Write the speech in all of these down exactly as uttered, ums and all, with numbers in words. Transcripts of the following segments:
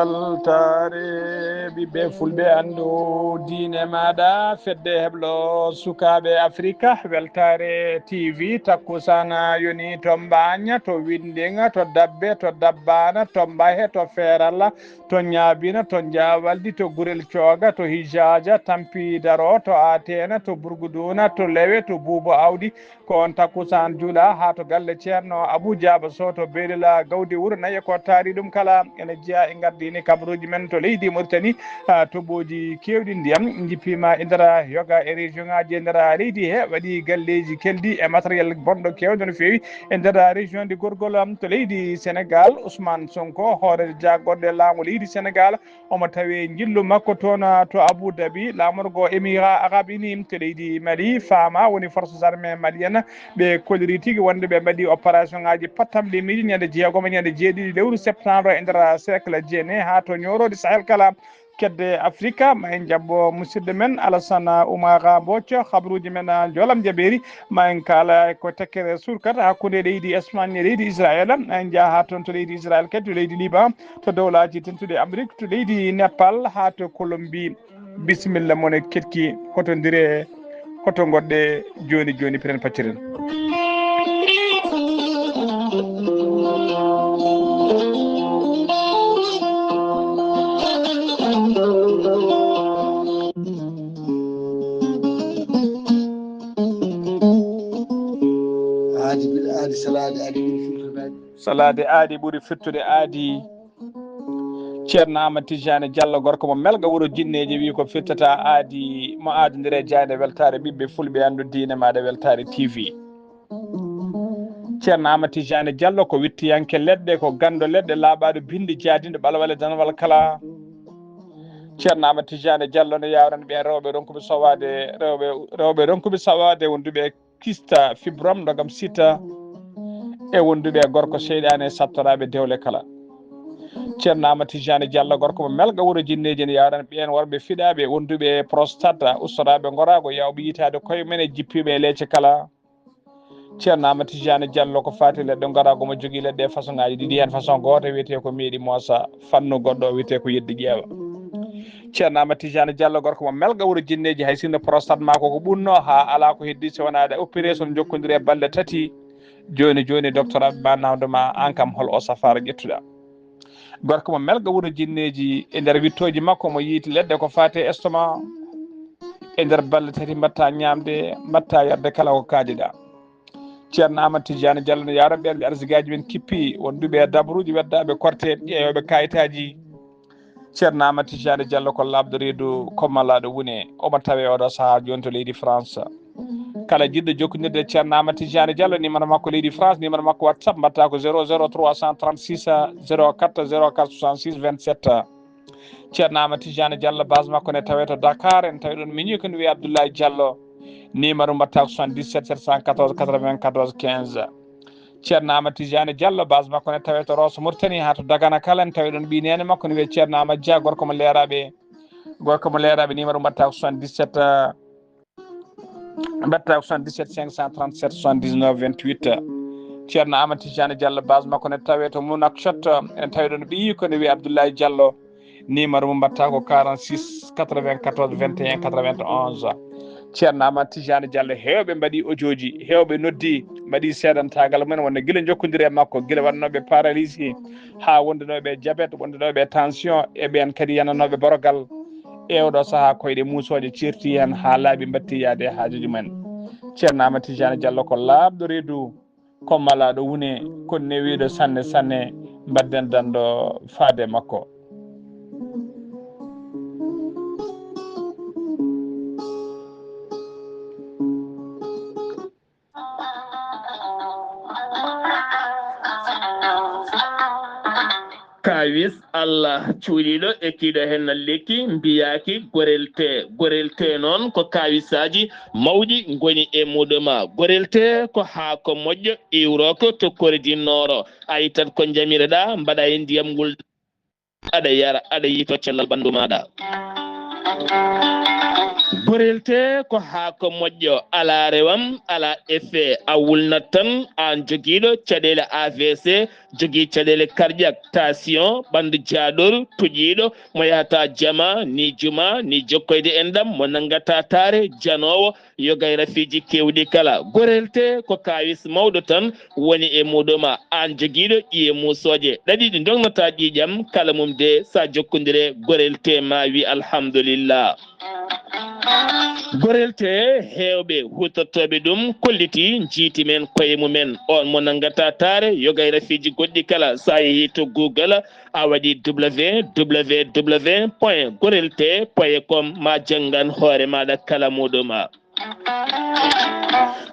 Weltaare ɓiɓɓe fulɓe anndu diine maaɗa, fedde heblo sukaaɓe Afrika, weltaare T V, takkusana yoni to Mbaaña, to Winndinga, to Dabbe, to Dabbaana, to Mbahe, to Feerala, to Ñaabina, to Jaawaldi, to Gurel Cooga, to Hijaaja, Tampi Daro, to Ateena, to Burguduuna, to Lewe, to Buubo Awdi, ko on takkusaan juulaa haa to galle Ceerno Abuu Jaaba Soh to Beelila Gawdi Wuro Nayi. Ko taari ɗum kala ene jeyaa e ngardiini kabaruuji men to leydi Moritani. Ah, toɓooji keewɗi ndiyam njippiima e nder yoga e région ŋaaji e nder leydi he, waɗi galleeji kelɗi e matériel bonɗo keewɗo no feewi e nder région de Gorgol, am, to leydi Sénégal. Ousmane Sonko, hooreejo jaagorɗe laamu leydi Sénégal, omo tawee njillu makko toon, ah, to Abu Dhabi, laamorgo Émirats Arabes Unis, to leydi Mali. Fama woni forces armées maliennes, ɓe kolliri tigi wonde ɓe mbaɗi opération ŋaaji pattamɗe miijo ñande jeegom e ñande jeeɗiɗi lewru septembre e nder cercle Djenné haa to ñooroodi Sahel kala. Kedde Afrika, ma en jaɓɓo musidɗo men Alassane Oumar Mbodj, habaruuji men, ah, joolam jaɓeeri. Ma en kaala ko tekkere surkat hakkunde leydi Espagne e leydi Israël. Ma en njaha haa toon to leydi Israël kadi, to leydi Liban, to dowlaaji dentuɗi Amérique, to leydi Nepal, haa to Colombie. Bisimilla mon e keɗki, hoto ndire, hoto ngoɗɗe jooni jooni, piren pacciren. Aadi bil aadi, salaade aadi ɓuri firtude aadi. Salaade aadi ɓuri firtude aadi. Ceerno Amadou Tidiane Diallo, gorko mo Melga wuro Jinneeji, wi ko firtata aadi mo aadondire jaaynde weltaare ɓiɓɓe fulɓe anndu diine maaɗa weltaare T V. Ceerno Amadou Tidiane Diallo ko wittiyanke leɗɗe, ko ganndo leɗɗe, laaɓaaɗo binndi, jaadinɗo ɓalwale danwal kala. Ceerno Amadou Tidiane Diallo ne yawrani ɓeen rewɓe ronkuɓe sowaade, rewɓe, rewɓe ronkuɓe sowaade wonduɓe kista fibrom ndogam sita e wonduɓe gorko seyɗaane sattoraaɓe dewle kala. Ceerno Amadou Tidiane Diallo, gorko mo Melga wuro Jinneeji, ne yawrani ɓeen worɓe fiɗaaɓe wonduɓe prostate, ustoraaɓe ngoraago, yawɓe yitaade koye mum en e jippiiɓe e leece kala. Ceerno Amadou Tidiane Diallo ko faati leɗɗe ngoraago, mo jogii leɗɗe façon ŋaaji ɗiɗi, heen façon gooto wiyetee ko meeɗi moosa, fannu goɗɗo wiyetee ko yeddi ƴeewa. Ceerno Amadou Tidiane Diallo, gorko mo Melga wuro Jinneeji, hay sinno prostate maa ko ko ɓunnoo haa alaa ko heddii si wonaa ɗe opération jokkondire balɗe tati. Jooni jooni, docteur Abba namdo ma, aan kam hol o safaara ƴettuɗaa? Gorko mo Melga wuro Jinneeji, e nder wittooji makko mo yiiti leɗɗe ko faati e estomac. E nder balɗe tati mbaɗta ñaamde, mbaɗta yarde kala ko kaajiɗaa. Ceerno Amadou Tidiane Diallo ne yawra ɓeen ɓe arsigaaji men kippi, wonduɓe e dabruuji, weddaaɓe korte, ƴeewɓe kayitaaji. Ceerno Amadou Tidiane Diallo ko laaɓɗo reedu, ko malaaɗo wune. Omo tawee oɗo sahaa jooni to leydi France. Kala jiɗɗo jokkondirde e Ceerno Amadou Tidiane Diallo, numéro makko leydi France, numéro makko WhatsApp, mbaɗta ko zéro zéro trois cent trente-six, zéro quatre, zéro quatre soixante-six vingt-sept. Ceerno Amadou Tidiane Diallo, base makko ne tawee to Dakar, en tawi ɗon miñi ko ne wiyee Abdoulaye Diallo. Numéro mbaɗta ko soixante-dix-sept sept cent quatorze quatre-vingt-quatorze quinze. Ceerno Amadou Tidiane Diallo, base makko ne tawee to Rosso Mauritanie, haa to Dagana kala, en tawi ɗon ɓii neene makko ne wiyee Ceerno Amadou Dia, gorko mo Leeraaɓe. Gorko mo Leeraaɓe, numéro mbaɗta ko soixante-dix-sept, mbaɗta ko soixante-dix-sept cinq cent trente-sept soixante-dix-neuf vingt-huit. Ceerno Amadou Tidiane Diallo, base makko ne tawee to Nouakchott, en tawi ɗon ɓii ko ne wiyee Abdoulaye Diallo. Numéro mum mbaɗta ko quarante-six quatre-vingt-quatorze vingt et un quatre-vingt-onze. Ceerno Amadou Tidiane Diallo, heewɓe mbaɗi audioji, heewɓe noddi, mbaɗi seedantaagal mumen, wonno gila jokkondire e makko, gila wonnooɓe paralysie, haa wondunoɓe diabète, wondunoɓe tension, e ɓeen kadi yananooɓe borogal. E oɗo sahaa, koyɗe muusooje ceerti heen haa laaɓi, mbatti yaade e haajuuji mumen. Ceerno Amadou Tidiane Diallo ko laaɓɗo reedu, ko malaaɗo wune, ko newiiɗo sanne sanne, mbadden danndo faade makko. Kaawis Allah cuuɗiiɗo e kiiɗo heen lekki mbiyaaki gorelte. Gorelte noon ko kaawisaaji mawɗi ngoni e muɗum. Gorelte ko haako moƴƴo iwrooko to kordi nooro. A ittat ko njamireɗaa, mbaɗa e ndiyam ngol, aɗa yara, aɗa yiito cellal ɓanndu maaɗa. Gorel tee ko haako moƴƴo, alaa rewam, alaa effet, a wulnat tan, aan jogiiɗo caɗeele A V C, jogii caɗeele cardiaque, tension, ɓanndu jaaɗoru, tuƴiiɗo, mo yahata jama, ni juma, ni jokkoyde enɗam, mo nanngata taare, janoowo, yoga e rafiiji keewɗi kala. Gorel tee ko kaawis mawɗo tan woni e muuɗum, aan jogiiɗo ƴiye muusooje ɗaɗi ɗi ndognataa ƴiiƴam kala mum de, so a jokkondire gorel tee ma wi alhamdulillah. Gorel tee heewɓe huutortooɓe ɗum kolliti njiiti men koye mumen. On mo nanngata taare yoga e rafiiji goɗɗi kala, so a yehii to Google, a waɗi www point gorel tee point com, ma janngan hoore maaɗa kala muuɗum.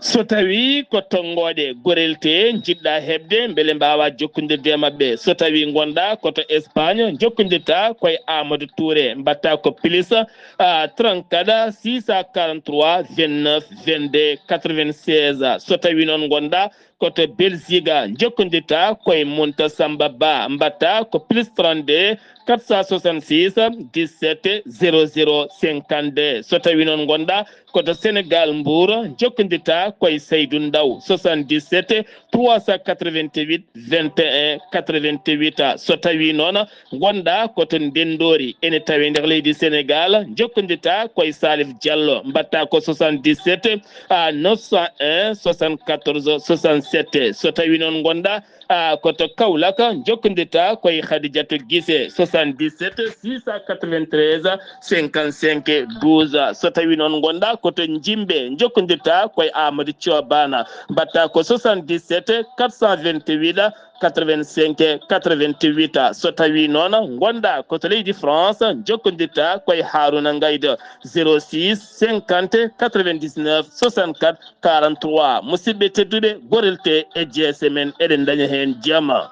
So tawii ko tonngooɗe gorel tee njiɗɗa heɓde, mbele mbaawaa jokkondirde e maɓɓe. So tawii ngonɗaa ko to Espagne, njokkondirtaa koye Amadou Touré, mbaɗtaa ko plus, ah, trente-quatre, six cent quarante-trois, vingt-neuf, vingt-deux, quatre-vingt-seize. So tawii noon ngonɗaa ko to Belgique, njokkondirtaa koye Munta Samba Ba, mbaɗtaa ko plus trente-deux, quatre cent soixante-six, dix-sept, zéro zéro, cinquante-deux. So tawii noon ngonɗaa ko to Sénégal, Mbour, njokkondirtaa koye Seydou Ndaw, soixante-dix-sept, trois cent quatre-vingt-huit, vingt et un, quatre-vingt-huit. So tawii noon ngonɗaa ko to Ndenndoori, ene tawee nder leydi Sénégal, njokkondirtaa koye Salif Diallo, mbaɗtaa ko soixante-dix-sept, ah, neuf cent un, soixante-quatorze, soixante-sept. So tawii noon ngonɗaa, ah, ko to Kaolack, njokkondirtaa koye Khadijatou Guissé, soixante-dix-sept, six cent quatre-vingt-treize, cinquante-cinq, douze. So tawii noon ngonɗaa ko to Njimbe, njokkondirtaa koye Amadou Thioban, mbaɗtaa ko soixante-dix-sept, quatre cent vingt-huit, quatre-vingt-cinq, quatre-vingt-huit. So tawii noon ngonɗaa ko to leydi France, njokkondirtaa koye Harouna Ngaïdo, zéro six, cinquante, quatre-vingt-dix-neuf, soixante-quatre, quarante-trois. Musidɓe tedduɓe, gorel tee e jeese men, eɗen ndaña heen jama.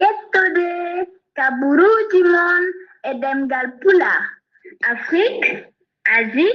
Ƴettude kabaruuji mon e ɗemngal Pulaar, Afrik, Asie,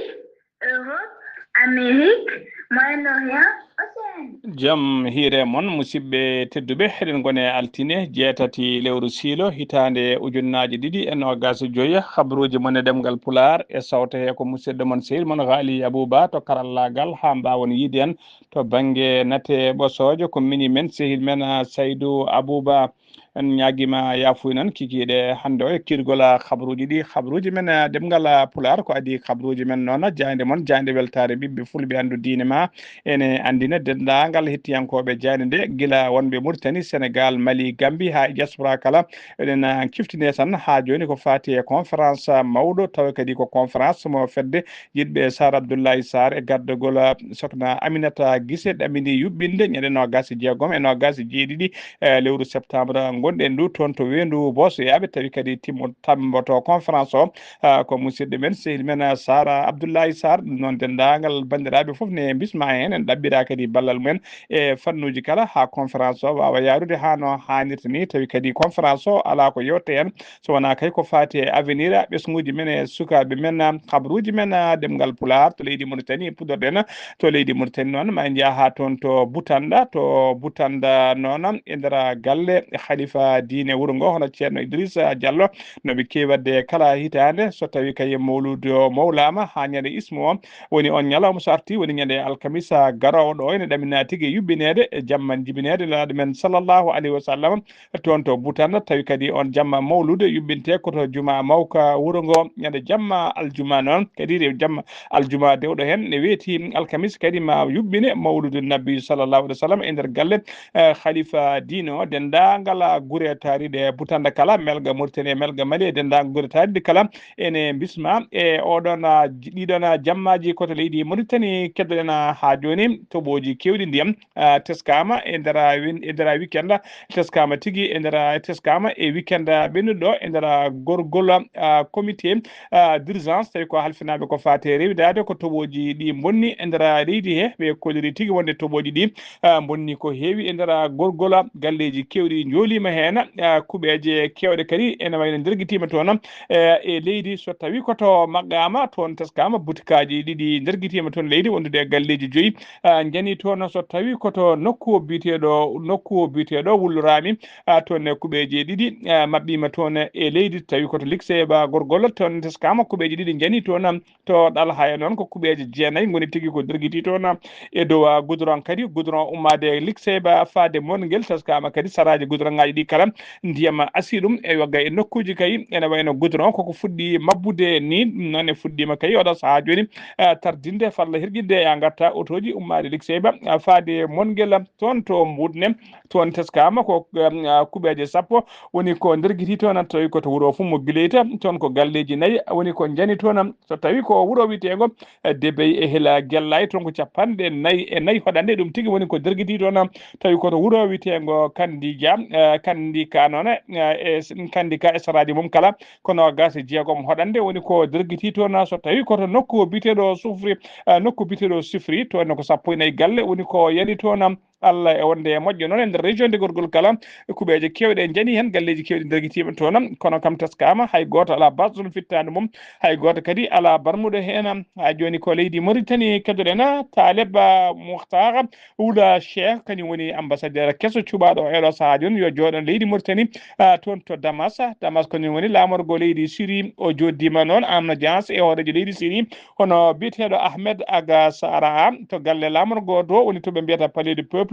Europe, Amérique, Moyen-Orient, Océanie. Jam hiire mon, musidɓe tedduɓe, eɗen ngoni e altine jeetati lewru siilo, hitaande ujunnaaje ɗiɗi e noogaas e joy. Habaruuji mon e ɗemngal Pulaar e sawto he ko musidɗo mon, sehil mon Ghali Abouba to karallaagal, haa mbaawon yiide en to bannge nate ɓosoojo, ko mini men, sehil men, ah, Saydou Abouba. En ñaagiima yaafuya noon kikiiɗe hannde o e kiirgol, ah, habaruuji ɗi. Habaruuji men, ah, ɗemngal, ah, Pulaar, ko adii habaruuji men noon, jaaynde mon, jaaynde weltaare ɓiɓɓe fulɓe, anndu diine ma, ene anndina denndaangal hettiyankooɓe jaaynde nde, gila wonɓe Mauritanie, Sénégal, Mali, Gambie, haa e diaspora kala. Eɗen, ah, kiftine tan haa jooni ko faati e conférence mawɗo, tawa kadi ko conférence mo fedde yiɗɓe Sar Abdoulaye Sarr e gardagol, ah, Sokhna Aminata Guissé ɗamini yuɓɓinde ñande noogaas e jeegom e noogaas e jeeɗiɗi, eh, lewru septembre ngonɗen ndu toon to Weendu Boosoyaaɓe, tawi kadi timmo-, tammboto conférence o, ah, ko musidɗo men, sehil men, ah, Sara Abdoulaye Sarr. Ɗum noon, denndaangal banndiraaɓe fof ne mbismaa heen, en ɗaɓɓiraa kadi ballal mumen e fannuuji kala, haa conférence o waawa yaarude haa no haanirta ni, tawi kadi conférence o alaa ko yewte heen, so wonaa kay ko faati e avenir ɓesnguuji men e sukaaɓe men, ah, habaruuji men, ah, ɗemngal Pulaar to leydi Mauritanie, puɗɗorɗen to leydi Mauritanie noon, ma en njaha haa toon to Butanda. To Butanda noon, e nder galle halifa diine wuro ngo, hono Ceerno Idrissa Diallo, no ɓe keewi waɗde kala hitaande, so tawii kay mawluudu o mawlaama haa ñande ismu o, woni on ñalawma so artii, woni ñande alkamisa garoowo ɗo, ene ɗaminaa tigi yuɓɓineede e jamma jibineede Nelaaɗo men sallallahu alayhi wa sallam, toon to Butanda, tawi kadi on jamma mawluudu yuɓɓintee ko to juma mawka wuro ngo, ñande jamma aljuma noon, kadi nde jamma aljuma dewɗo heen, ne weeti alkamis kadi ma yuɓɓine mawluudu Nabi sallallahu alayhi wa sallam e nder galle, eh, halifa diine o, denndaangal gure taariiɗe Butanda kala, Melga Mauritanie, Melga Mali, e denndaangal gure taariiɗe kala, ene mbisma e oɗon, ah, j-, ɗiɗon, ah, jammaaji ko to leydi Mauritanie. Keddoɗen, ah, haa jooni toɓooji keewɗi ndiyam, ah, teskaama e nder, ah, win-, e nder, ah, weekend, teskaama tigi e nder, ah, teskaama e weekend, ah, ɓennuɗo e nder, ah, gorgol, ah, comité, ah, d'urgence, tawi ko halfinaaɓe ko faati e rewidaade ko toɓooji ɗi mbonni e nder, ah, leydi he. Ɓe kolliri tigi wonde toɓooji ɗi, ah, mbonni ko heewi e nder, ah, gorgol, ah, galleeji keewɗi njooliima. Heen, eh, kuɓeeje keewɗe kadi ene wayno ndergitiima toon, eh, e leydi, so tawii ko to Maqqaama, toon teskama butikaaji ɗiɗi ndergitiima toon leydi, wondude e galleeji joyi, eh, njani toon, so tawii ko to nokku biyeteeɗo, nokku biyeteeɗo Wullu Raami, eh, toon ne kuɓeeje ɗiɗi, eh, maɓɓiima toon e leydi, tawi ko to Likseyba Gorgol, toon teskama kuɓeeje ɗiɗi njani toon, to Ɗalhaya noon ko kuɓeeje jeenayi ngoni tigi ko dergitii toon e dow, ah, goudron kadi, goudron ummaade Likseyba faade Mongel, teskama kadi saraaji goudron ŋaaji ɗi kala ndiyam asii ɗum e wagga e nokkuuji kay ene wayno goudron koko fuɗɗi mabbude ni, ɗum noon e fuɗɗiima kay oɗo sahaa jooni, ah, tardinde falla hirƴinde e ngarta otooji ummaade Likseyba, ah, faade Mongel toon to Mbuutne, toon teskama ko, ah, kuɓeeje sappo woni ko ndergitii toon, tawi ko to wuro Fummo Gileyta, toon ko galleeji nayi woni ko njani toon. So tawi ko wuro wiyeteengo, eh, Debey e Hila Gellay, toon ko capanɗe nayi e nayi hoɗande, ɗum tigi woni ko dergitii toon, tawi ko to wuro wiyeteengo Kandija, eh, Kandika noon, eh, e s-, Kandika e saraaji mum kala, ko noogaas e jeegom hoɗande woni ko dergitii toon. So tawi ko to nokku biyeteeɗo Sufri, eh, nokku biyeteeɗo Sifri, toon ko sappo e nayi galle woni ko yani toon. Allah e wonde e moƴƴo noon e nder région de Gorgol kala, kuɓeeje keewɗe njani heen, galleeji keewɗi ndergitiima toon, kono kam teskama hay gooto alaa basɗo fittaandu mum, hay gooto kadi alaa barmuɗo heen. Haa jooni ko leydi Mauritanie kedoɗen, Taleb Muhtar Wula Cheikh, kañum woni ambassadeur keso cuɓaaɗo o eɗo sahaa jooni, yo jooɗo leydi Mauritanie, ah, toon to Damas. Damas ko kañum woni laamorgo leydi Syrie, o jooɗdiima noon en audience e hooreejo leydi Syrie, hono biyeteeɗo Ahmed Aga Sara to galle laamorgo to woni to ɓe mbiyata Palais du Peuple.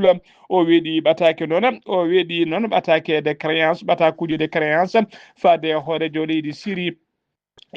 O weeɗi ɓataake noon, o weeɗi noon ɓataake de créance, ɓataakuuji de créance faade hooreejo leydi Syrie.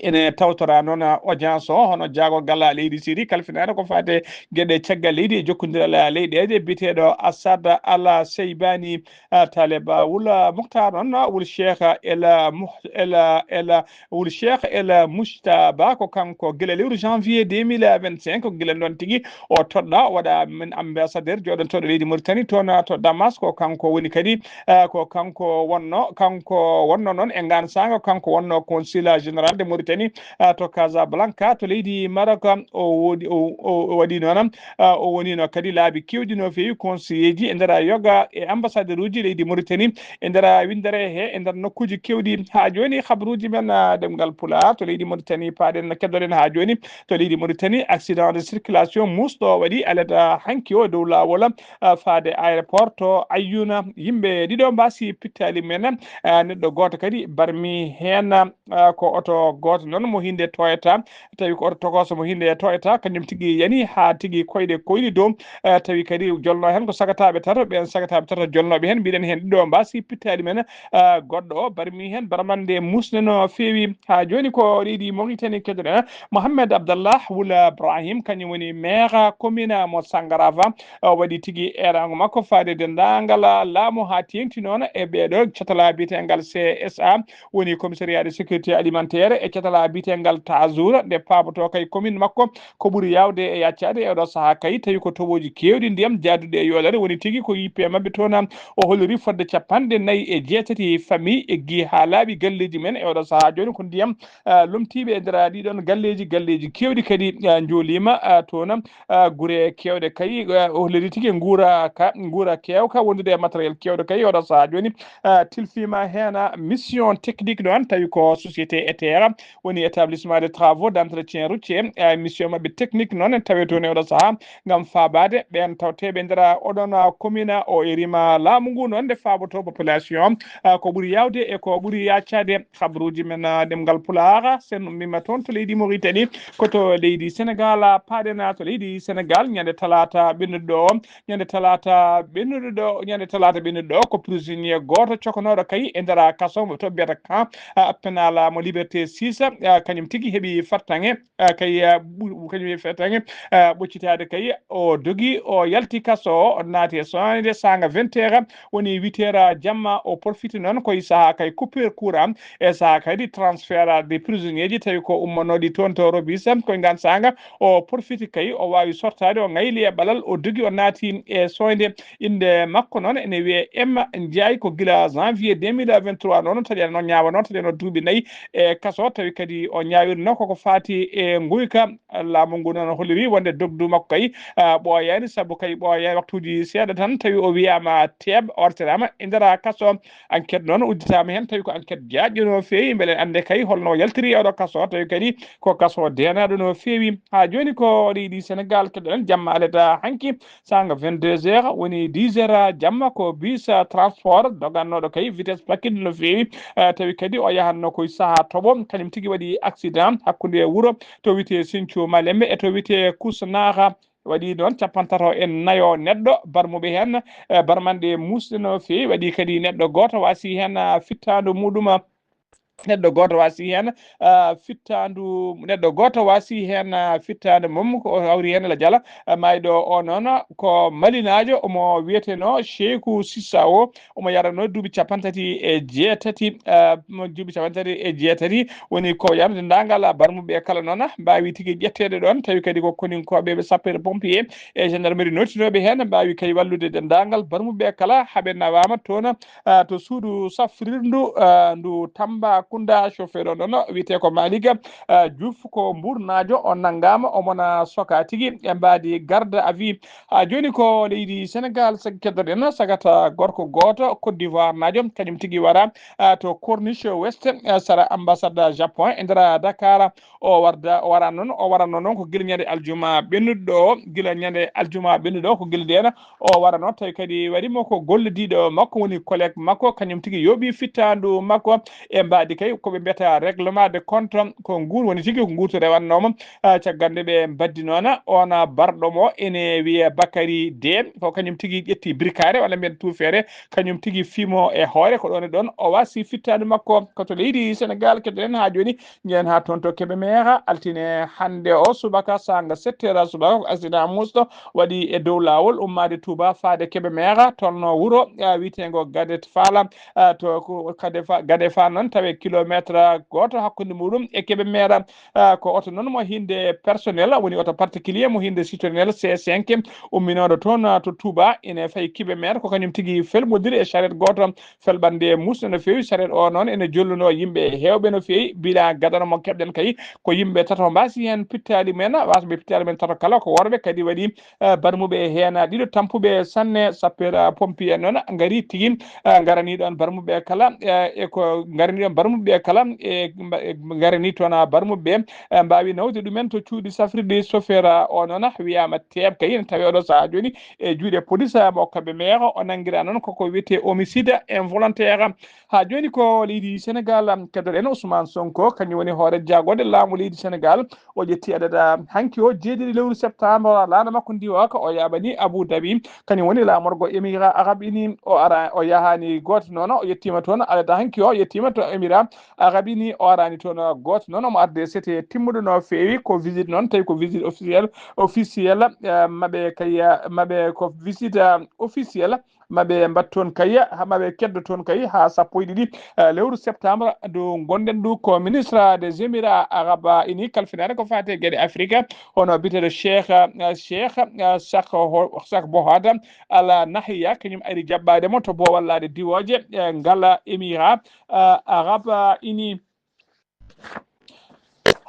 Ene tawtora noon audience o, hono jaagorgal leydi Syrie kalfinaade ko faade geɗe caggal leydi e jokkondiral leyɗeele, biyeteeɗo Assad Al Seybani, ah, Taleb Wul Muhtar noon, Wul Cheikh El Muh-, El, El Wul Cheikh El Mujtaba, ko kanko gila lewru janvier deux mille vingt-cinq, ko gila noon tigi o toɗɗa waɗa min ambassadeur jooɗontooɗo leydi Mauritanie toon to Damas, ko kanko woni kadi, eh, ko kanko wonno, kanko wonno noon e ngaan saanga, kanko wonno consul général de Mauritanie, eh, to Casablanca, to leydi Maroc. O woodi, o, o, o waɗi noon, eh, o wonino kadi laabi keewɗi no feewi conseiller ji e nder yoga e ambassadeur uji leydi Mauritanie e nder winndere he, e nder nokkuuji keewɗi. Haa jooni, habruuji men, ah, ɗemngal Pulaar to leydi Mauritanie, paaɗen, keddoɗen haa jooni to leydi Mauritanie, accident de circulation muusɗo waɗi alada hanki o dow laawol, ah, faade aéroport to Ayyuna. Yimɓe ɗiɗo mbaasi pittaali men, ah, neɗɗo gooto kadi barmi heen, ah, ko oto gooto noon mo hinde Toyota, tawi ko oto tokooso mo hinde Toyota, kañum tigi yani haa tigi koyɗe koyɗi dow, eh, tawi kadi jolno heen ko sagataaɓe tato, ɓeen sagataaɓe tato jolnooɓe heen, mbiɗen heen ɗiɗo mbaasi pittaali men, eh, goɗɗo o barmi heen barmande musne no feewi. Haa jooni ko leydi Mauritanie kedoɗen, Mohamed Abdallah Wula Ibrahim, kañum woni maire commune mo Sangarava, o waɗi tigi eeraango makko faade denndaangal laamu haa teeŋti noon e ɓeeɗo catala biyetengal C S A, woni commissariat de sécurité alimentaire e catala biyetengal Tazour, nde paaboto kay commune makko ko ɓuri yaawde e yaccaade e oɗo sahaa kay, tawi ko toɓooji keewɗi ndiyam jaaduɗi e yoolere woni tigi ko yippe maɓɓe toon. O holliri fodde capanɗe nayi e jeetati famille eggi haa laaɓi galleeji men e oɗo sahaa jooni ko ndiyam, ah, lomtiiɓe e nder ɗiɗon galleeji, galleeji keewɗi kadi, ah, njooliima, ah, toon. Ah, gure keewɗe kay, ah, o holliri tigi nguura ka, nguura keewka wondude e matériel keewɗo kay oɗo sahaa jooni, ah, tilfiima heen, ah, mission technique noon, tawi ko société étaire, woni établissement de travaux d'entretien routier, ah, mission maɓɓe technique noon en tawi toon e oɗo sahaa ngam faabaade ɓeen tawteeɓe e nder oɗon, ah, commune o. Erima laamu ngu noon nde faaboto population, ah, ko ɓuri yaawde e ko ɓuri yaccaade. Habruuji men, ah, ɗemngal Pulaar, sen ummiima toon to leydi Mauritanie, ko to leydi Sénégal, ah, paaɗen, ah, to leydi Sénégal, ñande talaata ɓennuɗo o, ñande talaata ɓennuɗo ɗo, ñande talaata ɓennuɗo ɗo, ko prisonnier gooto cokanooɗo kay e nder kaso mo to mbiyata camp, ah, pénal mo Liberté six, ah, kañum tigi heɓi fartaŋŋe, ah, kay, ah, ɓu-, kañum heɓi fartaŋŋe, ah, ɓoccitaade kay, o dogi, o yalti kaso, o naati e sooñde saanga vingt heures, woni huit heures jamma, o profiti noon koye sahaa kay coupure courant, e sahaa kadi transfert des prisonniers ji, tawi ko ummanooɗi toon to Robis, koye ngaan saanga, o profiti kay, o waawi sortaade, o ngayli e ɓalal, o dogi, o naati e sooñde. Innde makko noon ene wiyee M Ndiaye, ko gila janvier deux mille vingt-trois noon, taƴano, ñaawano, taƴano duuɓi nayi e kaso, tawi kadi o ñaawirno koko faati e nguyka. Laamu ngu noon holliri wonde dogdu makko kay, ah, ɓooyaani, sabu kay ɓooyaani waktuuji seeɗa tan, tawi o wiyaama teeɓ, o artiraama e nder kaso. Enquête noon udditaama heen, tawi ko enquête jaajɗo no feewi, mbele annde kay holno yaltiri e oɗo kaso, tawi kadi ko kaso deenaaɗo no feewi. Haa jooni ko leydi Senegaal keɗoɗen jamma aleta hanki, saanga vingt-deux heures, woni dix heures jamma, ko bus, ah, transport dogannooɗo kay vitesse bakkindi no feewi, ah, tawi kadi o yahanno koye sahaa toɓo, kañum tigi waɗi accident hakkunde wuro to wiyetee Sinthiou Malembe e to wiyetee Kousnaha. Waɗi noon cappantato e nayo neɗɗo barmuɓe heen, eh, barmanɗe muusɗe no feewi. Waɗi kadi neɗɗo gooto waasi heen, ah, fittaandu muɗum, ah, neɗɗo gooto waasi heen, ah, fittaandu, neɗɗo gooto waasi heen, ah, fittaandu mum, ko o hawri heen la jala, ah, maayɗo o noon ko malinaajo, omo wiyetenoo Cheikhou Sissao, omo yarano duuɓi cappanɗe tati e jeetati, ah, mo duuɓi cappanɗe tati e jeetati, woni ko yarno denndaangal barmuɓe kala noon mbaawi tigi ƴetteede ɗoon, tawi kadi ko koninkooɓe ɓe sapeur pompier e gendarmerie nottinooɓe heen, mbaawi kay wallude denndaangal barmuɓe kala, haa ɓe nawaama toon, ah, to suudu safrirdu, ah, ndu Tambacounda. Chauffeur o noon wiyetee ko Malick, ah, Diouf, ko mbuurnaajo, o nanngaama, omo na soka tigi e mbaadi garde à vue. Haa jooni ko leydi Senegaal, sag-, keddoɗen sagata gorko gooto Côte d'Ivoire naajo, kañum tigi wara, ah, to Corniche Ouest, ah, sara ambassade Japon e nder Dakar. O warda, o wara noon, o waranno noon ko gila ñande aljuma ɓennuɗo o, gila ñande aljuma ɓennuɗo o, ko gila ndeen o warano, tawi kadi waɗi mo ko gollodiiɗo makko, woni collègue makko, kañum tigi yooɓi fittaandu makko e mbaadi kay ko ɓe mbiyata règlement de compte, ko nguun woni tigi ko nguun to rewannooma. Ah, caggal nde ɓe mbaddi noon, oon barɗo mo ene wiyee Bakary D, ko kañum tigi ƴetti birkaare walla mbiyen tuufeere, kañum tigi fimo e hoore, ko ɗoon e ɗoon o wasi fittaandu makko. Ko to leydi Senegaal keɗoɗen haa jooni, njehen haa toon to Kébémer, altine hannde o subaka, saanga sept heures subaka, ko accident muusɗo waɗi e dow laawol ummaade Touba faade Kébémer, tolno wuro, ah, wiyeteengo Gadet Fala, ah, to ko Gadet Fa-, Gadet Fala noon tawe kilometre gooto hakkunde muɗum e Kébémer. Ah, ko oto noon mo hinde personnel, woni oto particulier mo hinde citronel C cinq, umminooɗo toon, ah, to Touba, ene fayi Kébémer, ko kañum tigi felmodiri e charrette gooto, felɓannde muusɗo no feewi. Charrette o noon ene jolluno yimɓe heewɓe no feewi. Bilan gadano mo keɓɗen kay, ko yimɓe tato mbaasi heen pittaali men, wasɓe pittaali men tato kala ko worɓe, kadi waɗi, eh, barmuɓe heen ɗiɗo tampuɓe sanne. Sapeur, eh, pompier noon ngari tigi, eh, ngarani ɗoon barmuɓe kala, eh, e ko ngarani ɗoon barmuɓe kala, e mba-, e ngarani toon barmuɓe, eh, mbaawi nawde ɗumen to cuuɗi safrirɗi. Chauffeur o noon wiyaama teeɓ kay, ene tawi oɗo sahaa jooni e juuɗe police, mo Kébémer, o nanngiraa noon koko wiyetee homicide involontaire. Haa jooni ko leydi Senegaal, keddoɗen Ousmane Sonko, kañum woni hoore jagorɗe laamu leydi Senegaal. O ƴetti adada hanki o, jeeɗiɗi lewru septembre, laana makko ndiwaka, o yaaɓani Abu Dhabi, kañum woni laamorgo Émirats Arabes Unis. O ara, o yahaani gooto noon, o ƴettiima toon adada hanki o, o ƴettiima to Émirats Arabes Unis, o araani toon gooto noon, omo arde sete timmuɗo no feewi. Ko visite noon, tawi ko visite officielle, officielle, eh, maɓe kay, maɓe ko visite, eh, officielle, maɓe mbaɗ toon kay, ha maɓe keddo toon kay ha sappo e ɗiɗi, eh, lewru septembre ndu ngonɗen ndu. Ko ministre des Émirats Arabes Unis kalfinaare ko faate geɗe Afrique, hono biteɗo Cheikh, eh, Cheikh, eh, Sakh Ho-, Sakh Bohada Al Nahya, kañum ari jaɓɓaade mo to boowal laaɗe diwooje, eh, ngal Émirat, eh, Arabes Unis.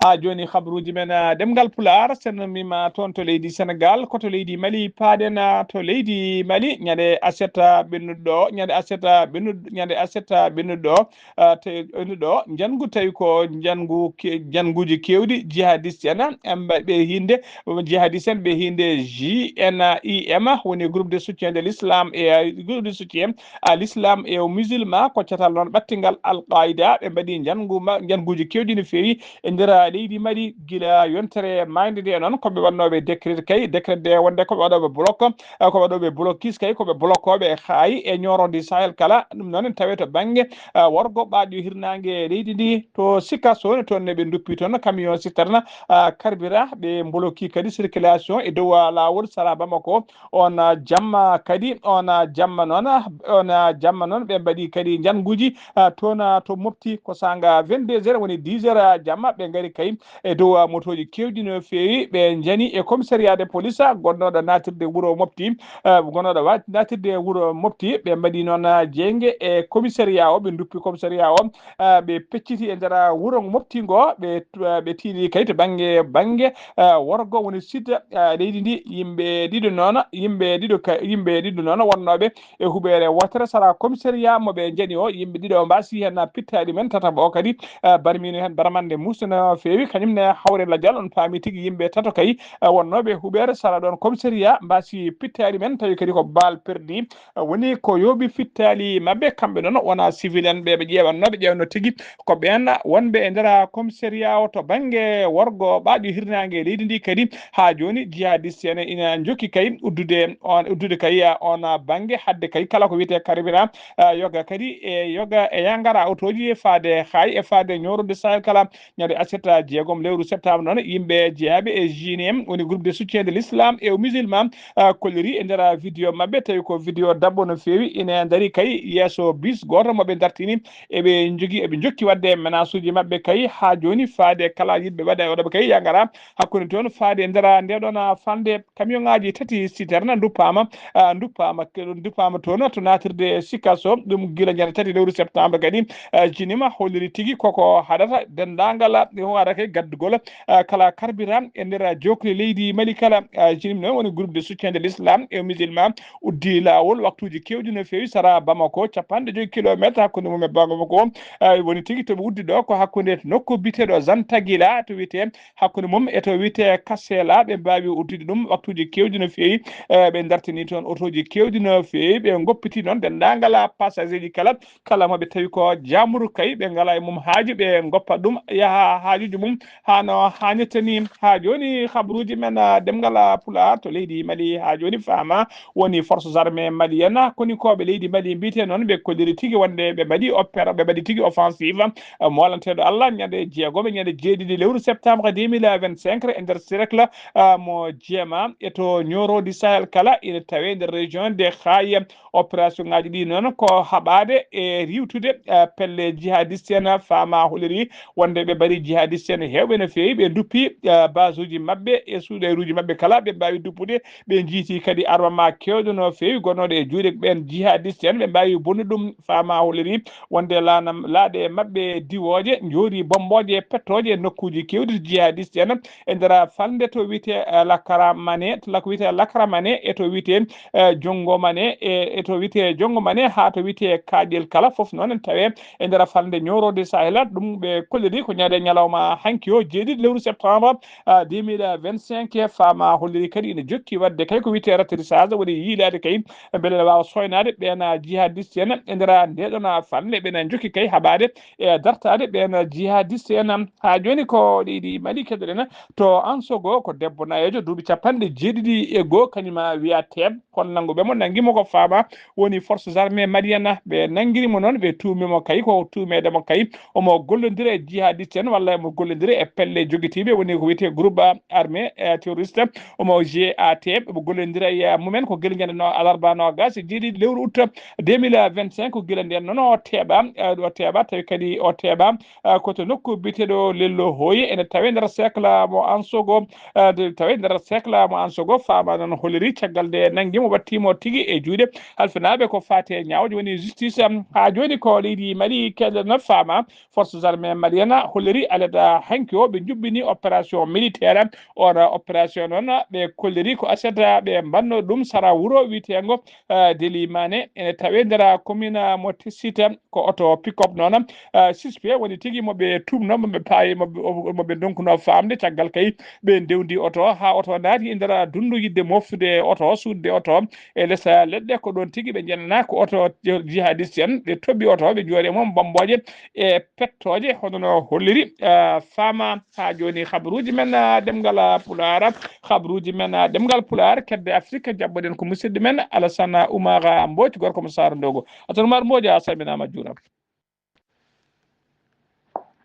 Haa jooni, habruuji men, ah, ɗemngal Pulaar, sen mima toon to leydi Senegaal, ko to leydi Mali paaɗen, ah, to leydi Mali, ñande aset, ah, ɓennuɗo, ñande aset, ah, ɓennuɗo, ñande aset, ah, ɓennuɗo, ah, te, ɓennuɗo, njanngu tawi ko njanngu ke-, njannguuji keewɗi jihadiste en, em, ɓe hiinde, jihadiste en ɓe hiinde J N I M, woni groupe de soutien de l'islam et, ah, groupe de soutien al-Islam e o musulman, ko catal noon ɓattingal Al-Qaida. Ɓe mbaɗi njanngu ma-, njannguuji keewɗi no feewi e nder leydi Mali, gila yontere maayde nde noon, ko ɓe waɗnooɓe décret kay, décret nde wonde ko ɓe waɗooɓe bloc, eh, ko ɓe waɗooɓe blocus kay, ko ɓe blocooɓe e haayi e ñoorondi Sahel kala. Ɗum noon ene tawee to bannge, eh, worgo ɓaaƴo hirnaange leydi ndi, to Sika Sone, toon ne ɓe nduppi toon camion citerne, eh, carburant, ɓe mboloki kadi circulation e dow, ah, laawol sara Bamako. On, ah, jamma kadi, on, ah, jamma noon, on, ah, jamma noon, ɓe mbaɗi kadi njannguuji, ah, toon, ah, to Mopti, ko saanga vingt-deux heures woni dix heures, ah, jamma, ɓe ngari kay e dow, ah, motooji keewɗi no feewi. Ɓe njani e commissariat de police, ah, gonnooɗo naatirde wuro Mopti, ah, gonnooɗo wa-, naatirde wuro Mopti. Ɓe mbaɗi noon, ah, jeynge e commissariat o, ɓe nduppi commissariat o, ah, ɓe pecciti e nder, ah, wuro Mopti ngo, ɓe, ah, ɓe tiiɗi kay to bannge, bannge, ah, worgo woni sud, ah, leydi ndi. Yimɓe ɗiɗo noon, yimɓe ɗiɗo ka-, yimɓe ɗiɗo noon wonnooɓe e huɓeere wootere sara commissariat mo ɓe njani o. Yimɓe ɗiɗo mbaasi heen pittaali men, tataɓo o kadi, eh, barmiino heen barmande muusde no feewi. Kañum ne hawre lajal, on paami tigi yimɓe tato kay, eh, wonnooɓe huɓeere sara ɗoon commissariat mbaasi pittaali men, tawi kadi ko baal perdi, eh, woni ko yooɓi pittaali maɓɓe. Kamɓe noon wonaa civil en ɓe ɓe ƴeewannoo, ɓe ƴeewno tigi ko ɓeen wonɓe e nder commissariat o to bannge worgo ɓaajo hirnaange leydi ndi kadi. Haa jooni, jihadiste en ina njokki kay uddude on, uddude kay, ah, on, ah, bannge, hadde kay kala ko wiyetee carburant, ah, yoga kadi e yoga e yangara otooji faade hay e faade ñoorode Sahel kala. Ñande aset, ah, jeegom lewru septembre noon, yimɓe jeyaaɓe e J N M, woni groupe de soutien de l'islam et aux musulmans, ah, kolliri e nder, ah, vidéo maɓɓe, tawi ko vidéo daɓɓo no feewi, ina ndari kay yeeso bis gooto mo ɓe dartini. Eɓe njogii, eɓe njokki waɗde menace uji maɓɓe kay haa jooni, faade kala yiɗɓe waɗde e oɗo ɓe kay yangara hakkunde toon faade e nder nde ɗoon falnde. Camionngaji tati citerne nduppaama, ah, nduppaama, nduppaama toon to naatirde Sikasso, ɗum gila ñande tati lewru septembre kadi, ah, jinima holliri tigi koko haɗata denndaangal, ah, ɗum haɗata kay gaddugol, ah, kala carburant e nder jookli leydi Mali kala. Ah, jinim noon woni groupe de soutien de l'islam et musulman uddi laawol waktuuji keewɗi no feewi sara Bamako, capanɗe joyi kilometre hakkunde mum e Bamako. Ah, woni tigi to ɓe uddi ɗo ko hakkunde nokku biteɗo Zantagila to wiyetee hakkunde mum e to wiyetee Kasela, ɓe mbaawi uddude ɗum waktuuji keewɗi no feewi. Eh, ɓe dartini toon otooji keewɗi no feewi, ɓe ngoppiti noon denndaangal passager ji kala, kala mo ɓe tawi ko jaamuru kay, ɓe ngalaa e mum haaju, ɓe ngoppa ɗum, yaha haajuuji mum haa no haanirta ni. Haa jooni, habaruuji men, ah, ɗemngal, ah, Pulaar to leydi Mali haa jooni faama woni forces armées maliennes, konikooɓe leydi Mali mbiyetee noon, ɓe kolliri tigi wonde ɓe mbaɗi opéra-, ɓe mbaɗi tigi offensive, ah, moolanteeɗo Allah ñande jeegom e ñande jeeɗiɗi lewru septembre deux mille vingt-cinq e nder cercle, ah, mo Jeema e to Nioro di Sahel kala ina tawee nder région de Khaye. Opération ngaji ɗi noon ko haɓaade e riiwtude, eh, pelle jihadiste en, faama holiri wonde ɓe mbari jihadiste en heewɓe no feewi, ɓe nduppi, eh, base uji maɓɓe e suuɗeeruuji maɓɓe kala, ɓe mbaawi duppude, ɓe njiiti kadi armement keewɗo no feewi gonnooɗo e juuɗe ɓeen jihadiste en, ɓe mbaawi bonnude ɗum, faama holiri wonde laanam-, laaɗe maɓɓe diwooje njoori bommbooje pettooje e nokkuuji keewɗi to jihadiste en e nder falnde to wiyetee, eh, Lakaramane, to lak-, wiyetee Lakaramane e to wiyetee, eh, Jonngo Mane e, e to wiyetee Jonngo Mane haa to wiyetee Kaaƴel kala fof noon en tawee e nder falnde Nioro di Sahel. Ɗum ɓe kolliri ko ñande ñalawma hanki o, jeeɗiɗi lewru septembre, ah, deux mille vingt-cinq. Faama holliri kadi ina jokki waɗde kay ko wiyetee rattrissage, woni yiilaade kay mbele ene waawa sooynaade ɓeen, ah, jihadiste en e nder ndeɗoon, ah, falnde. Ɓe ene njokki kay haɓaade e dartaade ɓeen jihadiste en. Haa jooni ko leydi Mali keɗoɗen to Ansogo, ko debbo nayeejo duuɓi capanɗe jeeɗiɗi e goo, kañum wiyaa Teeb. Kono nannguɓe mo, nanngi mo ko faama woni forces armées maliennes. Ɓe nanngiri mo noon, ɓe tuumi mo kay ko tuumeede mo kay omo gollondira e jihadiste en walla omo gollondira e pelle jogitiiɓe, woni ko wiyetee groupe armé, eh, terroriste, omo G A T, ɓe gollondira e mumen ko gila ñande no alarba noogas e jeeɗiɗi lewru août deux mille vingt-cinq, ko gila ndeen noon o teeɓa, eh, o teeɓa, tawi kadi o teeɓa, eh, ko to nokku biyeteeɗo Lello Hoye, ene tawee nder cercle mo Ansogo, eh, nde tawee nder cercle mo Ansogo, faama noon holiri caggal nde nanngi mo, watti mo tigi e juuɗe halfinaaɓe ko faati e ñaawooje, woni justice. Haa jooni ko leydi Mali keɗoɗen, faama forces armées maliennes holliri alada hanki o ɓe njuɓɓini opération militaire. On opération noon ɓe kolliri ko aset ɓe mbanno ɗum sara wuro wiyeteengo, eh, Delimane, ene tawee nder commune mo Tessite. Ko oto pick-up noon, eh, suspect woni tigi mo ɓe tuumnoo, mo ɓe paayi, mo ɓe, mo ɓe ndonkunoo faamde. Caggal kay ɓe ndewndi oto haa oto naati e nder dunndu yiɗde moftude oto, suutde oto e les leɗɗe. Ko ɗoon tigi ɓe njenanaa ko oto jihadiste en, ɓe toɓɓi oto, ɓe njoori e mum bommbooje e pettooje, hono no holliri, eh, faama. Haa jooni, habaruuji men, ah, ɗemngal, ah, Pulaar, habaruuji men, ah, ɗemngal Pulaar, kedde Afrik, njaɓɓoɗen ko musidɗo men Alassane Oumar Mbodj, gorko mo Saara Ndogo. Alassane Oumar Mbodj, a salminaama, a juuraama.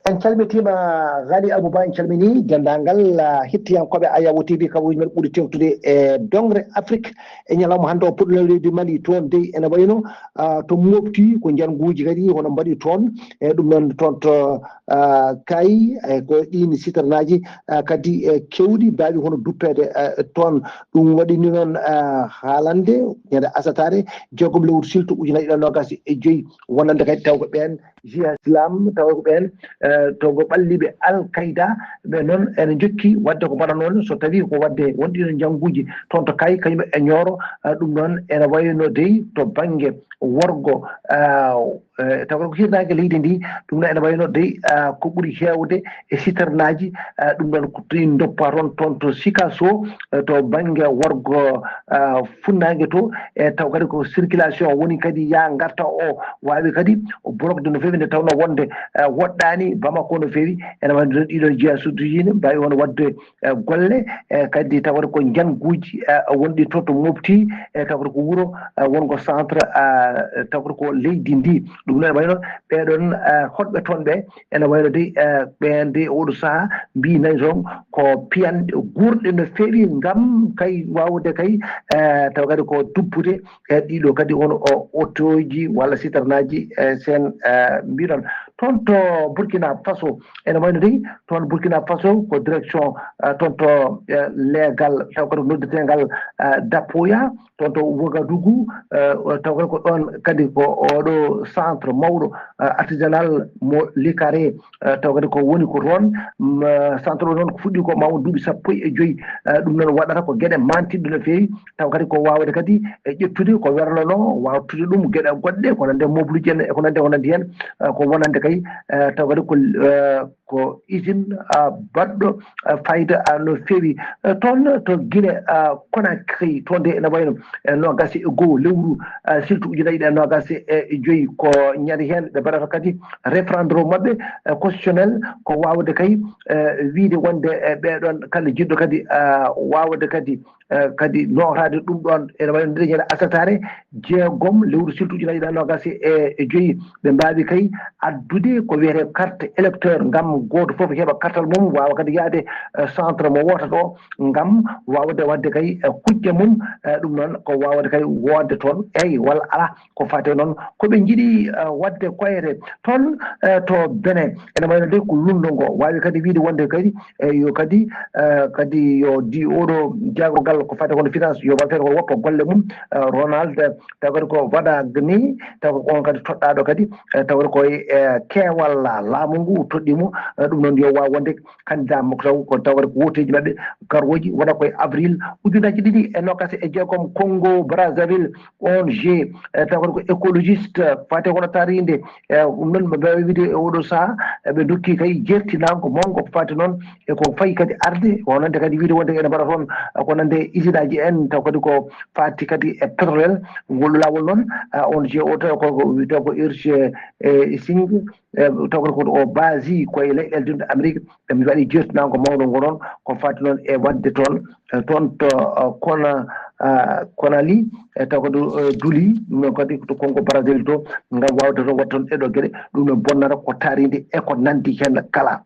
En calmitiima, Ghali Abouba, en calminii denndaangal, ah, hettiyankooɓe Ayawo T V, kabaruuji men ɓuri teeŋtude e doŋre Afrik e ñalawma hannde o. Puɗɗo leydi Mali, toon dey ene wayno, ah, to mofti ko njannguuji kadi hono mbaɗi toon, e ɗum noon toon to, ah, Kaayi, e ko ɗiin siternaaji, ah, kadi, e keewɗi mbaawi hono duppeede, ah, toon. Ɗum waɗi ni noon, ah, haalande ñande asataare jeegom lewru silto ujunaaji ɗiɗi e noogaas e joy, wonande kadi taw ko ɓeen Jihad Islam, tawa ko ɓeen, eh, to ko ɓalliiɓe Al Qaeda, ɓe noon ene njokki waɗde ko mbaɗanoo ni, so tawii ko waɗde won ɗiɗo njannguuji toon to Kaayi, kañum e Ñooro, eh, ɗum noon ene wayno dey to bannge worgo, eh, eh, tawa ko hirnaange leydi ndi, ɗum noon ene wayno dey, eh, ko ɓuri heewde e siternaaji, eh, ɗum noon ko ɗin ndoppa toon, toon to Sikaso, eh, to bannge worgo, eh, funnaange to, e taw kadi ko circulation woni kadi yaa ngarta o waawi kadi o blocde no feewi, nde tawnoo wonde, eh, woɗɗaani Bamako no feewi, ene wayno ɗiɗo jeya suddiiji ne mbaawi hono waɗde, eh, golle, eh, kadi taw kadi ko njannguuji, eh, wonɗi to, to mofti, eh, taw kadi ko wuro, eh, wongo centre, eh, taw kadi ko leydi ndi. Ɗum noon ene wayno ɓeɗon, eh, hoɗɓe toon ɓe ene wayno de, eh, ɓeen de oɗo sahaa mbiy nayi toon ko piyanɗe guurɗe no feewi ngam kay waawde kay, eh, taw kadi ko duppude e ɗiɗo kadi won o otooji walla siternaaji, eh, sen, eh, mbiɗon. Toon to Burkina Faso, ene wayno dey, toon Burkina Faso ko direction, eh, toon to, eh, leegal, taw kadi noddeteengal, eh, Dapoya, toon to Ouagadougou, eh, taw kadi ko ɗoon kadi ko oɗo centre mawɗo, eh, artisanal mo Likare, eh, taw kadi ko woni ko toon, mm, eh, centre o noon ko fuɗɗi ko ma won duuɓi sappo e joy, eh, ɗum noon waɗata ko geɗe mantiɗɗe no feewi, taw kadi ko waawde kadi e ƴettude ko werlanoo, waawtude ɗum geɗe goɗɗe, ko nande mobluji en, e ko nande, ko nande heen, eh, ko wonande kay, eh, taw kadi ko, eh, ko usine, ah, baɗɗo, ah, fayda, ah, no feewi. Eh, toon to Guinée, ah, Conakry, toon de ene wayno, eh, noogaas e goo lewru, ah, silto ujunaaji ɗiɗi e noogaas e joy ko ñande heen ɓe mbaɗata kadi référendum maɓɓe, eh, constitutionnel, ko waawde kay, eh, wiyde wonde, eh, ɓeɗon kala jiɗɗo kadi, ah, waawde kadi, eh, kadi nootaade ɗum ɗoon, ene wayno nde ñande asataare jeegom lewru silto ujunaaji ɗiɗi e noogaas e joy, ɓe mbaawi kay addude ko wiyetee carte électeur ngam gooto fof heɓa kartal mum, waawa kadi yahde, eh, centre mo wootata o ngam waawde waɗde kay, eh, kuƴƴe mum, eh, ɗum noon ko waawde kay woodde toon, eey walla alaa, ko faati noon ko ɓe njiɗi, eh, waɗde koyre toon, eh, to Benin. Ene wayno de ko lundo ngo waawi kadi wiyde wonde kadi, eh, yo kadi, eh, kadi yo di oɗo jaagorgal ko faati kono finance yo waɗ feere ko woppa golle mum, eh, Ronald, eh, taw kadi ko Wadagni, taw ko on kadi toɗɗaaɗo kadi, eh, taw kadi ko e, eh, keewal la-, laamu ngu toɗɗii mo, eh, ɗum noon yo waaw wonde candidat makko taw ko taw kadi ko wooteeji maɓɓe garooji wona ko e avril ujunaaji ɗiɗi e noogaas e jeegom. Congo Brazzaville, O N G, eh, taw kadi ko écologiste, faati kono taariinde, eh, ɗum noon ɓe mbaawi wiyde e oɗo sahaa, eh, ɓe ndokki kay jeertinaango mawngo ko faati noon e ko fayi kadi arde, wonande kadi wiyde wonde ene mbaɗa toon, eh, ko nande e usine aji en, taw kadi ko faati kadi e pétrole, ngol laawol noon, eh, O N G o taw ko, ko wiyetee ko Urge, eh, Sing, eh, taw kadi ko o basi ko e leyɗeele denɗe Amérique, ɓe mbaɗi jeertinaango mawngo ngo noon, ko faati noon e waɗde toon, eh, toon to, eh, Kona-, ah, Konali, eh, taw ko ɗo, eh, Duli, ɗum noon kadi to Congo Brazzaville to, ngam waawde toon waɗde toon ɗeɗo geɗe, ɗum noon bonnata ko taariindi e ko nanndi heen kala.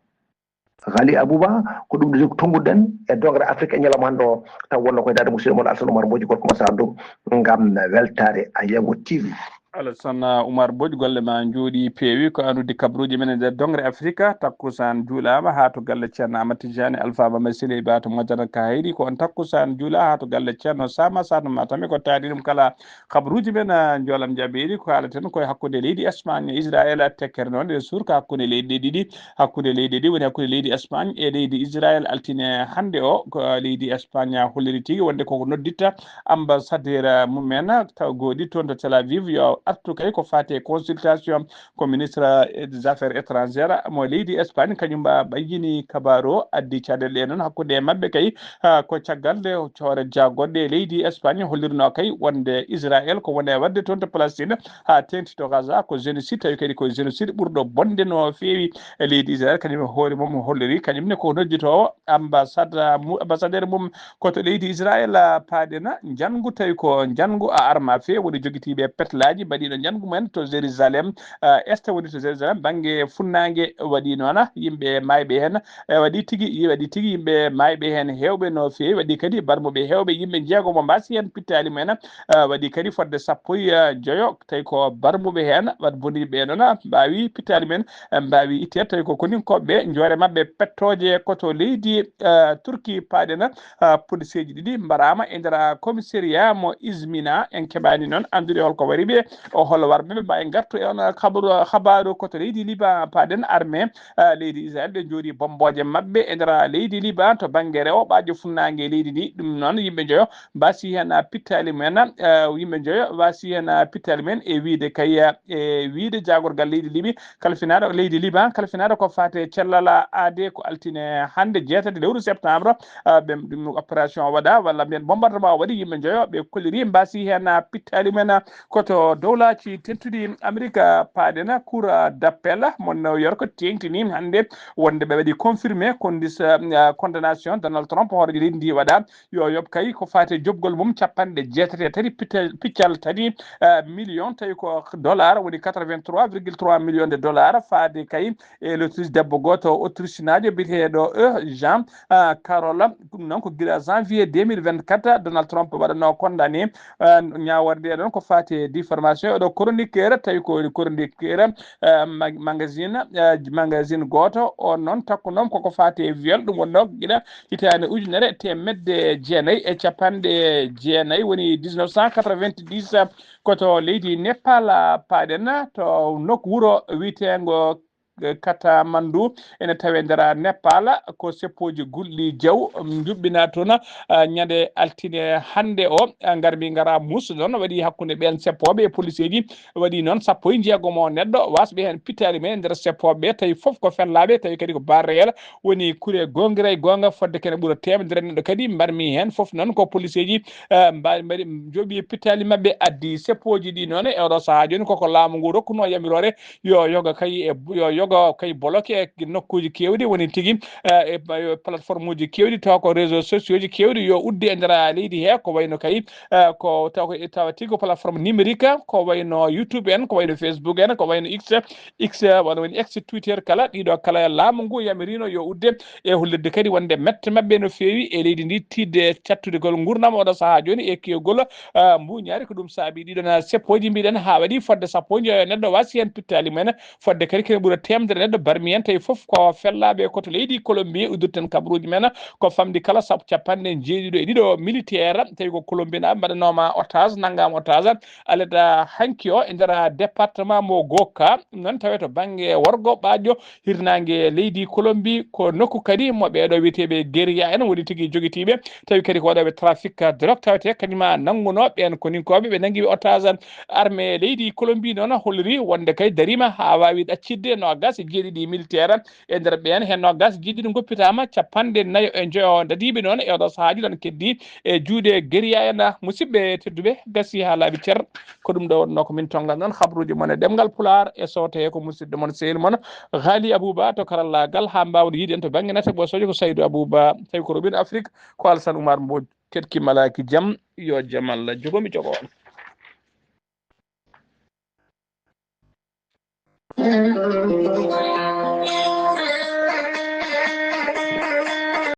Ghali Abouba, ko ɗum ɗo tonngudɗen e doŋre Afrik e ñalawma hannde o, taw wonno koye daade musidɗo mon Alassane Oumar Mbodji, gorko mo Sandou, ngam weltaare Ayago T V. Alassane Oumar Mbodji, golle ma njooɗi peewi, ko an uddi kabaruuji men e nder doŋre Afrika. Takkusaan juulaama haa to galle Ceerno Amadou Tidiane Alpha Mama Siley Ba to Madina Kahayri, ko on takkusaan juula haa to galle Ceerno Sama Sato Matami, ko taari ɗum kala kabaruuji men, ah, njoolam jaɓeeri, ko haaleten koye hakkunde leydi Espagne e Israël, tekkere noon e suur ko hakkunde leyɗe ɗiɗi, hakkunde leydi ɗi woni hakkunde leydi Espagne e leydi Israël altine hannde o, ko leydi Espagne holliri tigi wonde koko nodditta ambassadeur mumen taw gooɗi toon to Tel Aviv yo artu kay ko faati e consultation, ko ministre des affaires étrangères mo leydi Espagne kañum ɓa-, ɓayyini kabaaru o, addi caɗeele ɗe noon hakkunde e maɓɓe kay, ah, ko caggal nde hoore jaagoɗɗe leydi Espagne hollirno kay wonde Israël ko woni e waɗde toon to Palestine haa teeŋti to Gaza ko génocide, tawi kadi ko génocide ɓurɗo bonde no feewi e leydi Israël, kañum e hoore mum holliri kañum ne ko nodditoowo ambassade mu-, ambassadeur mum ko to leydi Israël, ah, paaɗena njanngu, tawi ko njanngu a arma feewi woni jogitiiɓe petlaaji, mbaɗiino njanngu mumen to Jérusalem, eh, Est woni to Jérusalem, bannge funnaange waɗi noon, yimɓe maayɓe heen, eh, waɗi tigi, waɗi tigi yimɓe maayɓe heen heewɓe no feewi, waɗi kadi barmuɓe heewɓe, yimɓe njeegomo mbaasi heen pittaali mumen, eh, waɗi kadi fodde sappo e joyo, tawi ko barmuɓe heen, waɗ boni ɓe noon, mbaawi pittaali mumen, eh, mbaawi itte, tawi ko koninkooɓe, njoore maɓɓe pettooje ko to leydi, eh, Turki paaɗen, ah, poliseeji ɗiɗi mbaɗaama e nder commissariat mo Izmina. En keɓaani noon anndude holko wari ɓe, o hol warɓe ɓe. Ma en ngartu e on kabaru, habaru ko to leydi Liban paaɗen. Armée, ah, leydi Israël ɓe njooɗi bommbooje maɓɓe e nder leydi Liban to bannge rewɓaajo funnaange leydi ndi. Ɗum noon yimɓe njoyo mbaasi heen, ah, pittaali mumen, ah, yimɓe njoyo mbaasi heen, ah, pittaali mumen e wiyde kay, ah, e wiyde jaagorgal leydi Libi kalfinaaɗo leydi Liban, kalfinaaɗo ko faate cellal aade ko altine hannde jeetati lewru septembre. Ah, ɓe ɗum opération waɗa walla mbiyen bombardement waɗi yimɓe njoyo ɓe kolliri mbaasi heen, ah, pittaali mumen, ah, ko to dowlaaji tedduɗi Amerika paaɗen. Cour d'appel mo New York teeŋtini hannde wonde ɓe waɗi confirmé condis-, ah, condamnation Donald Trump hooreejo leydi ndi waɗa yo yoɓ kay ko faate joɓgol mum capanɗe jeetati e tati piccal, piccal tati, eh, million, tawi ko dollar woni quatre-vingt-trois virgule trois millions de dollars, faade kay e l'autriche debbo gooto autriche naajo biyeteeɗo, eh, Jean, ah, Carole. Ɗum noon ko gila janvier deux mille vingt-quatre Donald Trump waɗanoo condamné, ah, ñaawoore nde ɗon ko faate diffamation. Oɗo chroniqueur, tawi ko chroniqueur, ah, ma-, magazine, ah, magazine gooto. On noon takkunoom koko faate viol, ɗum wonnoo gila hitaande ujunere teemedde jeenayi e capanɗe jeenayi, woni dix-neuf cent quatre-vingt-dix, ko to leydi Nepal paaɗen, to nokku wuro wiyeteengo, eh, Kathmandu, ene tawee nder Nepal, ko seppooji gulɗi jaw njuɓɓinaa toon, ah, ñande altine hannde o, ah, ngarmi ngara muus noon waɗi hakkunde ɓeen seppooɓe e poliseeji. Waɗi noon sappo e jeegom o neɗɗo wasɓe heen pittaali men nder seppooɓe ɓe, tawi fof ko fellaaɓe, tawi kadi ko barreyel woni kure goongira e goonga fodde kene ɓura teemedere neɗɗo kadi mbarmi heen. Fof noon ko poliseeji, eh, mba-, mbaɗi, njoɓi pittaali maɓɓe addi seppooji ɗi noon. E oɗo sahaa jooni koko laamu ngu rokkuno yamiroore yo yoga kay e, yo yoga kay boloke e nokkuuji keewɗi woni tigi, eh, e, e plateforme uji keewɗi taw ko réseaux sociaux ji keewɗi yo udde e nder leydi he ko wayno kay, eh, ko taw ko tawa tigi ko plateforme numérique ko wayno YouTube en, ko wayno Facebook en, ko wayno X, X, wano woni X, Twitter kala, ɗiɗo kala laamu ngu yamirino yo udde e hollirde kadi wonde mette maɓɓe no feewi e leydi ndi, tiiɗde cattudegol ngurnam oɗo sahaa jooni e kewgol, ah, mbuñaari. Ko ɗum saabi ɗiɗon seppooji mbiɗen haa waɗi fodde sappo e joyo neɗɗo wasi heen pittaali mumen, fodde kadi kene ɓura teemedere neɗɗo barmi heen, tawi fof ko fellaaɓe ko to leydi Colombie. Uddirten kabaruuji men ko famɗi kala sab-, capanɗe jeeɗiɗo e ɗiɗo militaire, tawi ko Colombie naaɓe mbaɗanooma otage, nanngaama otage. Alada hanki o e nder département mo Goka, ɗum noon tawi to bannge worgo ɓaajo hirnaange leydi Colombie, ko nokku kadi mo ɓeeɗo wiyeteeɓe guérilla en woni tigi jogitiiɓe, tawi kadi ko waɗooɓe trafic drogue tawetee kañum nanngunoo ɓeen koninkooɓe, ɓe nanngi ɓe otage. Armée leydi Colombie noon holliri wonde kay dariima haa waawi ɗaccidde noogaas e jeeɗiɗi militaire, e nder ɓeen heen noogaas e jeeɗiɗi ngoppitaama, capanɗe nayo e njoyo dadiiɓe noon e oɗo sahaaji ɗon keddii e juuɗe guérilla en. Musidɓe tedduɓe, gasi haa laaɓi cer. Ko ɗum ɗo wonnoo ko min tonngal noon habruuji mon e ɗemngal Pulaar e sooto he ko musidɗo mon sehil mon Ghali Abouba to karallaagal haa mbaawde yiide en to bannge nate ɓosooje ko Saydou Abouba, tawi ko Robin Afrique ko Alassane Oumar Mbodj. Keɗki malaaki jam, yo jam Allah jogo mi jogo on.